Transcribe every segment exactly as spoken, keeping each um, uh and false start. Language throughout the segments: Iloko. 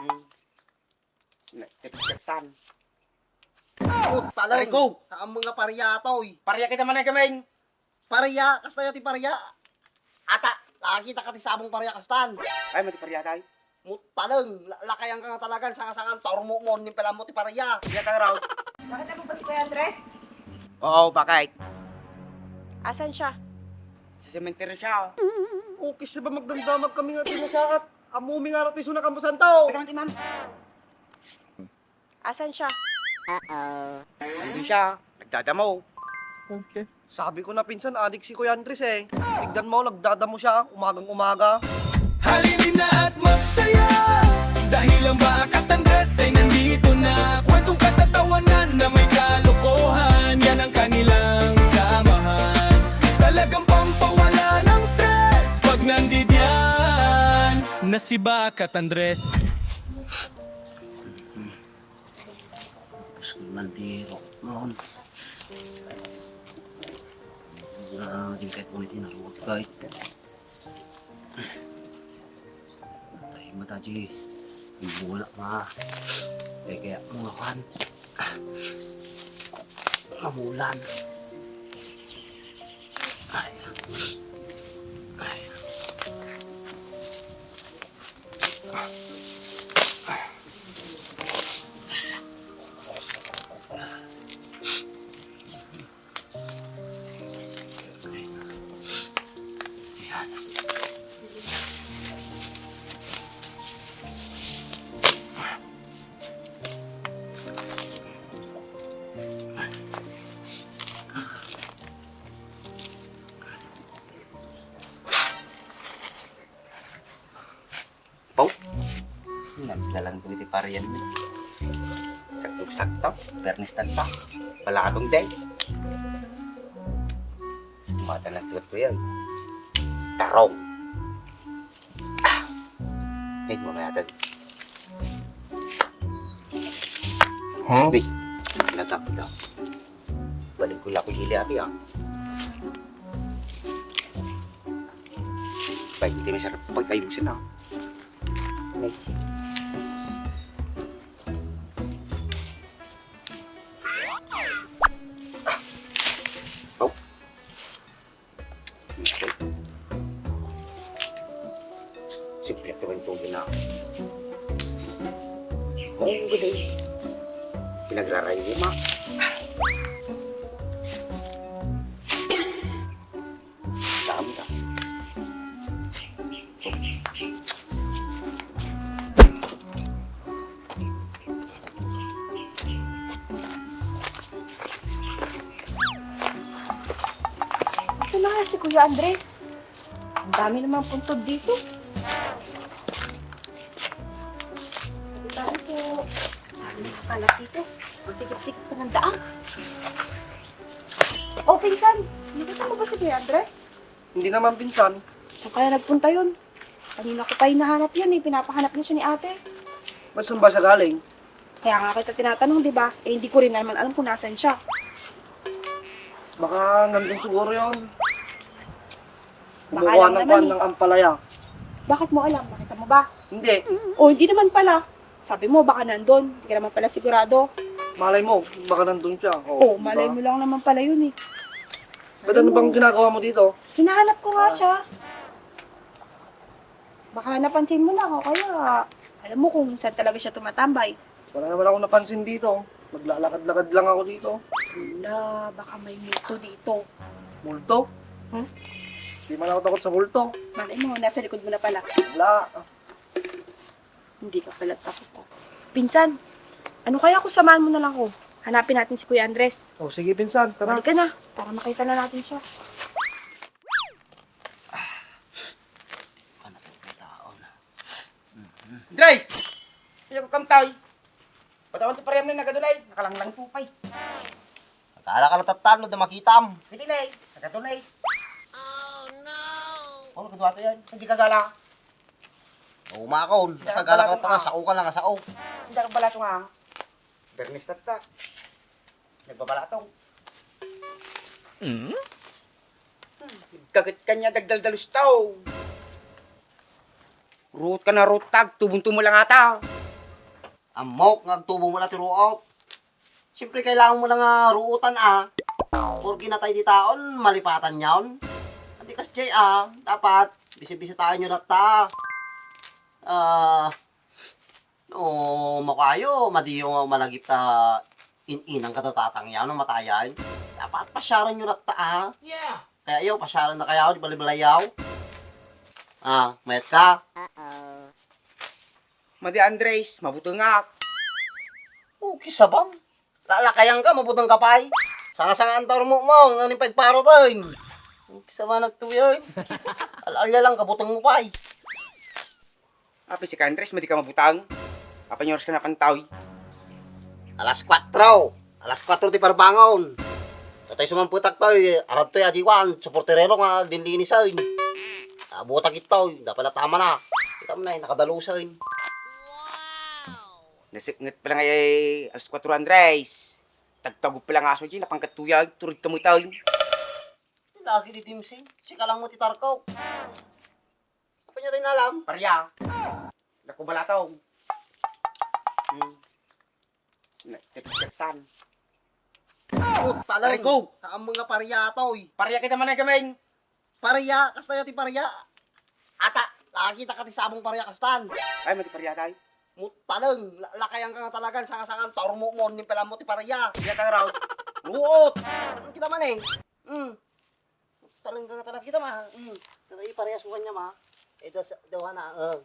Hmm. Na, tipikatan. Puta lang. Aray ko. Saan mo nga paria, toy? Paria kita man ay gamin. Paria, kasta ti paria. Ata, lagi ta ka ti sabong paria kastan. Ay, mati paria tayo. Mutaleng, la-, lakayan ka nga talaga, sanga-sangan, tormo mo, nin pala mo ti paria. Iya ka raw. Nakita mo ba si Kuya Andres? Oo, bakit? Asan siya? Sa sementeryo siya. Okay, sa ba magdamdamag kami nga tinasakat? Ammom nga ti suna kampo santo. Teka lang, ma'am. Asan siya? Nandun siya. Nagdadamo. Okay. Sabi ko na pinsan, adik si Kuya Andres eh. Tignan mo, nagdadamo siya umagang umaga. Halina at magsaya dahil ang Bakat Andres ay nandito na. Kwentong katatawanan na may kalokohan, yan ang kanilang samahan. Talagang pampawala ng stress pag nandidiyan na si Bakat Andres. Tapos naman di rock noon. Wala din kahit kung iti naruwag kahit. Tayo mata di. Wala ma. Eh, kaya mga kan. Mamulan. Ay. Ay. Pau, naglalang ko iti parian mi. Sakto-sakto, Bernes tagpa. Wala ka tong day. Sumata na tuwad ko yan. Tarong. Ah! Ay, mamaya ka. Huh? Di, natap daw. Balik ko lang ko hili ati, ah. Pag hindi masarap, pag ayusin, ah. Ay. Ah. Oh. Simple ito ang tubig na. Oo, ang galing. Pinagrarayo mo, ma. Dami na. Ito na nga si Kuya Andres. Ang dami namang puntod dito. Ang dami po. Ang dami ng kalat dito. Ang sikip-sikip pa ng daan. Oh, pinsan, nakita mo ba si Kuya Andres? Hindi naman, pinsan. Saan kaya nagpunta yun? Kanina ko pa hinahanap yun eh. Pinapahanap na siya ni ate. Ba't saan ba siya galing? Kaya nga kita tinatanong, di ba? Eh, hindi ko rin naman alam kung nasan siya. Baka nandun siguro yun. Baka kumukuha lang ng naman kuwan eh. Ng ampalaya. Bakit mo alam? Nakita mo ba? Hindi. Oh, hindi naman pala. Sabi mo, baka nandun. Hindi ka naman pala sigurado. Malay mo, baka nandun siya. Oh, malay mo lang naman pala yun eh. Ba't, ano bang ginagawa mo dito? Hinahanap ko nga siya. Baka napansin mo na ako, kaya alam mo kung saan talaga siya tumatambay. Wala naman ako napansin dito. Naglalakad-lakad lang ako dito. Wala, baka may multo dito. Multo? Hmm? Di man ako takot sa multo. Malay mo, nasa likod mo na pala. Wala. Hindi ka pala takot, ah. Pinsan, ano kaya kung samahan mo na lang ako? Hanapin natin si Kuya Andres. Oh, sige, pinsan. Tara. Halika na, para makita na natin siya. Ano po yung tao na? Andres! Kaya ko kamtay. Batawan ti pariam na nagadunay. Nakalanglang tupay. Nakala ka natatalo da makitam. Iti na eh. Nagatunay. Oh, nagaduwa to yan. Hindi ka gala. Umakon. Hindi ka gala ka na, sao ka lang, sao. Hindi ka bala ito nga. Bernis tatta. Nagbabalatong. Mm? Kagat kanya dagdaldalos tao. Ruot ka na ruot tag, tubong-tumo lang ata. Ammok nga agtubo mo na ti ruot. Siyempre, kailangan mo na nga ruotan, a. Porke natay di taon, malipatan yaon. Adi kas jay, a, dapat, bisibisitaenyo latta. Ah, no, makayo, madiyo nga malagip ta in-inang kada tatang yaon, no, matayan. Dapat, pasyaran nyo latta, a. Yeah. Kaya yaw, pasyaran na kaya, di balay-balay yaw. Ah, mayat ka? Madi Andres, mabutengak. O, kisa bang? Lalakayan ka, mabuteng ka pay. Sanga-sanga ang tarmo mo, nga ni pagparo tayo. O, kisa ba nagtuyo, eh? Al-alya lang, kabuteng mo pay. Api si Andres, madi ka mabutang. Apan oras ka napantaw? Alas kuatro. Alas kuatro ti parbangon. Tatay sumamputak tayo, eh, aradtoy adiwan, suporterero nga dinlinisan. Abutak ito, dapat na tama na. Kita mo na, eh, nakadalusan. Nasiknget pa lang ay alas kuatro, Andres. Tagtagop pa lang aso di, napangkat tuyag, turid ka mo itaw. Lagi di dimsing, sika lang mo ti tarkaw. Apa niya tayo nalam? Parya. Naku balatong. Hmm. Na, tipiktan. Puta lang. Aray ko. Saan mo nga parya, toy? Parya kita man ay gamin. Parya, kasta ti parya. Ata, lagi ta ka ti sabong parya kastan. Ay, mati parya tayo. Mutaleng, la-, lakayan ka nga talagan, sanga-sangan, tormo mo, ni pala mo ti parya. Iya ka raw. Ruot. Ano kita man eh? Hmm. Taleng ka nga talaga kita, ma. Hmm. Kaya iparehas ko kanya, ma. Ito, sa, dawa na, oh.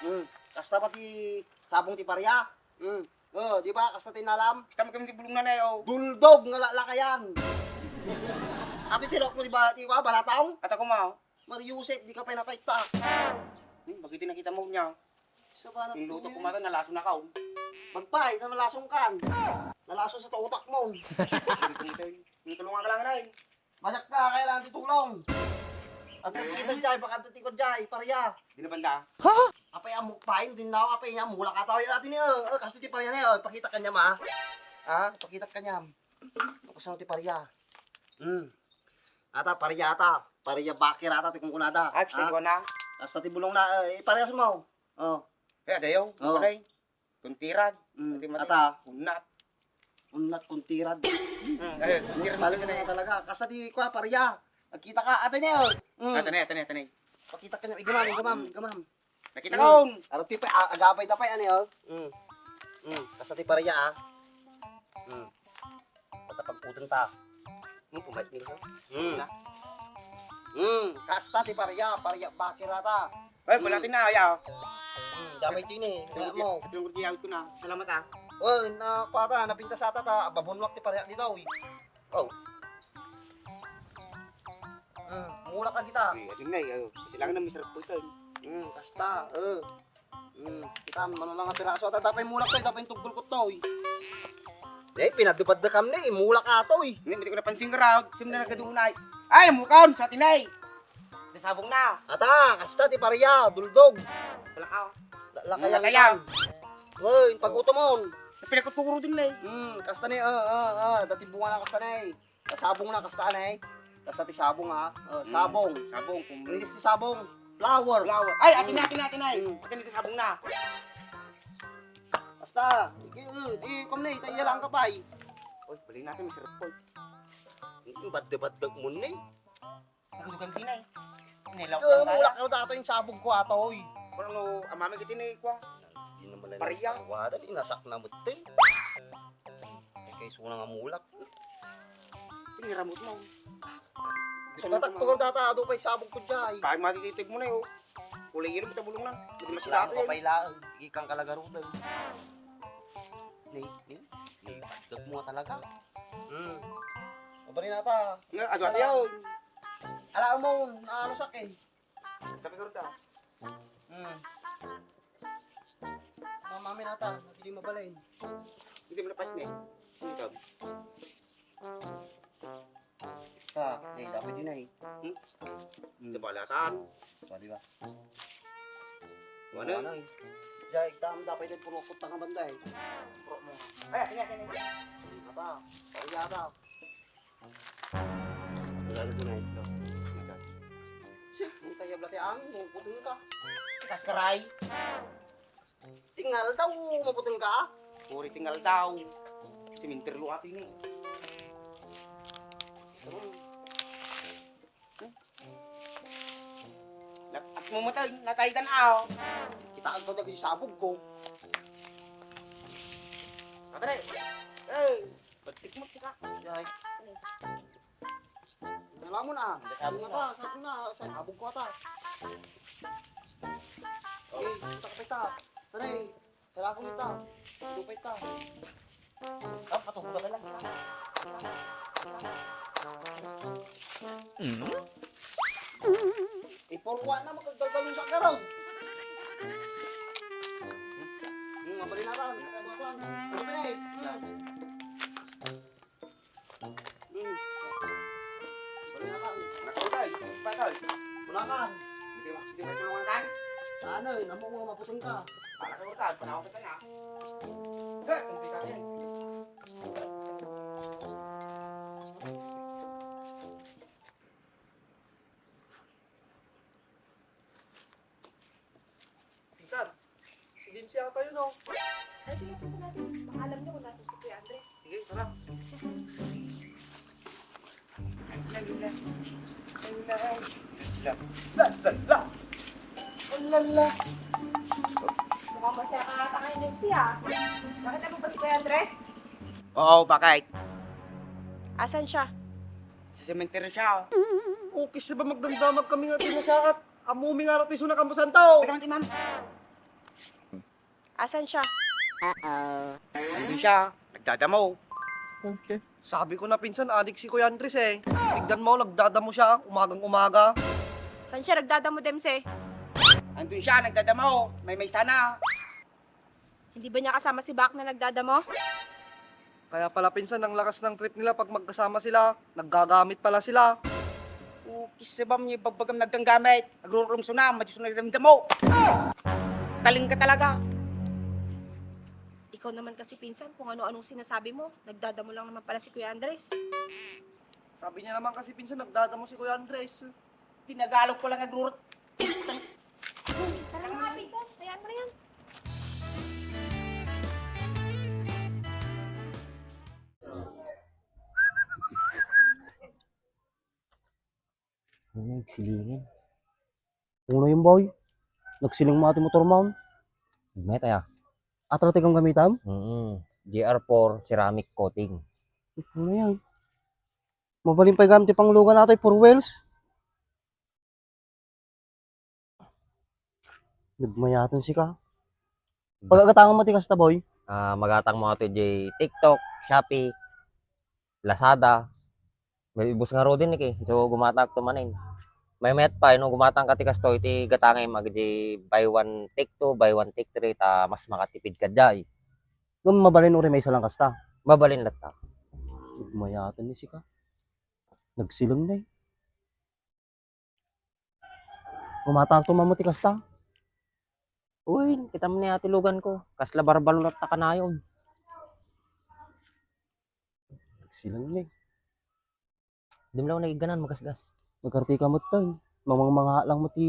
Hmm. Kasta pati sabong ti parya. Hmm. Oh, di ba? Kasta tinalam. Kasta mo kami di bulong na na, oh. Duldog nga lakayan. Ati tilok mo, di ba? Di ba? Balatong? Ata ko, ma, oh. Mario Joseph, di ka pa natay ta. Hmm, bagiti nakita mo niya. Sa ba na Yung luto tuyo? Ko mata, nalaso na ka, oh. Magpahit na nalasong kan. Nalaso sa utak mo. Yung tulungan ka lang, Nay. Masak ka, kailangan ti tulong. Ang kita dyan, baka ang tiko dyan, parya. Di na banda. Apay, amok pa, hindi na, apay niya, mula ka tao, yung atin niya, oh, oh, kasi ti parya na yun, pakita ka niya, ma. Ha? Pakita ka niya. Ang kasama ti parya. Hmm. Ata, parya ata. Parya bakir ata, ti kungkunada. Ah, gusto Ha? Ko na. Hasta ti bulong na, eh, parehas mo. Oh. Eh, adayo, Oh. Ano eh? Kuntirag. Mm, Ati mati. Ata. Unnat. Unnat kuntirag. Hmm, ay, kuntirag Talo kasi na na eh. Talaga. Kasta di ko, parya. Agkita ka, ata niya. Mm. Ata na, ata na, ata na. Pakita ka niya. Igamam, igamam, igamam. Nakita Mm. Ko. Araw ti pa, ah, agabay da pa yan eh, oh. Mm. Mm. Kasta ti parya, ah. Mm. Patapagputang ta. Hmm, pumait nila. Hmm. Hmm, kasta ti parya, parya bakir ata. Ay, wala Hmm. Ti na, ya. Hmm, damay ti ni, wala mo. Ito yung kurdiyaw ko na. Salamat, ah. Oh, na, kuwata, napintas ata ta, babunwak ti parya dito, uy. Oh. Hmm, mula ka kita. Uy, ito na, eh, oh. Kasi lang na, mister Putoy. Hmm, kasta, oh. Hmm, kita, mano lang nga piraso. Ata, tapay mulak to, tapay tuggol ko to, eh. Eh, pinadupad da kam na, eh. Mulak ato, eh. Hindi, hindi ko napansin ka raw. Sino na nagkadunay? Ay, mulak sa tinay. Nasabong na. Ata, kasta, ti parya, duldog. Wala ka. Wala ka Mulak yan. Kaya. Uy, pag-utomon. Pinagkuturo din na, eh. Hmm, kasta na, ah, ah, ah. Dati bunga na kasta na, eh. Sabong na, kasta na, eh. Kasta ti sabong, ha? Oh, Mm. Sabong. Sabong, kung English ti sabong. Flowers. Flower. Ay, akin na, Mm. Akin na, akin na, eh. Mm. Akin na ti sabong na. Basta, di, di, di, kumne, ita iya lang ka pa, eh. Uy, bali natin, may sarap po. Ang badde-badde mo ni. Nagudugan sina, eh. Nilaw Ito, ka mulak na. Ano dato yung sabog ko ato, oy. Kung ano, amami kita ni Kwa. Di naman lang Paria. Wala, di nasak na mo, te. Eh, kay suna nga mulak. Piniramot mo. Sa Saan matak mo? Tukar data, ado pa'y sabog ko dyan. Kaya matititib mo na yun. Kulay yun, matabulong na. Hindi Wala masilato ko yan. Pailaan. Ikang kalagarutan. Ni, ni, ni, pagkat mo talaga. Hmm. Mabalin ata. Nga, ado ata yun. Ala mo, ano sa akin? Sabi ko rin ta. Hmm. Mamami nata, hindi mabalin. Hindi mo napas ni. Hindi ka. Sa, eh, dapat yun eh. Hmm? Hmm. Sa balatan. So, di ba? Wala. Wala eh. Jay, tam, dapat yung puro kutang ang banda eh. Puro mo. Ay, akin, akin, akin. Hindi ka pa. Pwede ka pa. Wala na din eh. Hindi kaya blati ang, mungkutang ka. Kas karay. Ting Aldaw, maputol ka? Puri tingal daw. Simenteryo ati ni. Nat-, at mo matay, natay ka na, oh. Kitaan ko dagiti sabog ko. Pare, eh, ba't tikmot sika? Yay. Dala mo na. Dala mo na. Sa, sa, sa, abog ko ata. Eh, kita ka pita. Pare, dala ko mita. Lupay ta. Ah, patungkol ka lang. Ipurwa na, magkagdalgalon sa garaw. Hmm, mabalin na lang. Ano ba eh? Hmm. Wala ka. Wala ka, wala ka. Wala ka. Hindi mo, hindi mo tulungan ka? Ano, eh, namu mo, maputol ka. Wala ka, wala ka. Panahon ka na. He, hindi ka yan. Sir, si Dempsey ata yun, oh. Ay, tingnan po natin. Baka alam niyo kung nasaan si Kuya Andres. Sige, tara. Lala. Lala. Lala. Mukhang masaya ka ata ngayon, Dempsey, ah. Nakita mo ba si Kuya Andres? Oo, bakit? Asan siya? Sa sementeryo siya. Okay, sa ba magdamdamag kami nga tinasyakat? Amumi nga rati suna kambusan tao. Teka lang, ma'am. Asan siya? Nandun siya, nagdadamo. Okay. Sabi ko na pinsan, adik si Kuya Andres eh. Tignan mo, nagdadamo siya, umagang umaga. Saan siya nagdadamo, Dempsey? Nandun siya, nagdadamo. May may sana. Hindi ba niya kasama si Bak na nagdadamo? Kaya pala pinsan, ang lakas ng trip nila pag magkasama sila. Naggagamit pala sila. O, kisabam niya ibagbagam nagdanggamit. Agrurulong suna, madyo suna damdamo. Taling ka talaga. Ikaw naman kasi pinsan kung ano-anong sinasabi mo. Nagdadamo lang naman pala si Kuya Andres. Sabi niya naman kasi pinsan, nagdadamo si Kuya Andres. Tinagalog ko lang agrurot. Tara na nga, pinsan. Hayaan mo na yan. Ano na yung silingan? Ano yung boy? Nagsiling mo ati motor mo? Met aya. Atro ti gamitam? Mm. G R four ceramic coating. Ano yan? Mabalin pa'y gamit ti panglugan atoy, four wheels. Nagmayaten sika. Bas- Pagagatangan mo ti kasta, boy? Ah, magatang mo ato di TikTok, Shopee, Lazada. May ibus nga rudin ni ki. So, gumatak to manin. May met pa, no, gumatang ka ti kasto, iti gatangem, agdi buy one, take two, buy one, take three, ta mas makatipid ka jay. Ngem mabalin uri may isa lang kasta. Mabalin latta. Nagmayaten ni sika. Nagsiling na eh. Umatang to, mamo, ti kasta. Uy, kita mo ni ati lugan ko. Kasla barbalo latta kanayon. Nagsiling na eh. Di mo lang naiganan, magasgas. Nagkartika mo tayo. Mamang mga lang mo ti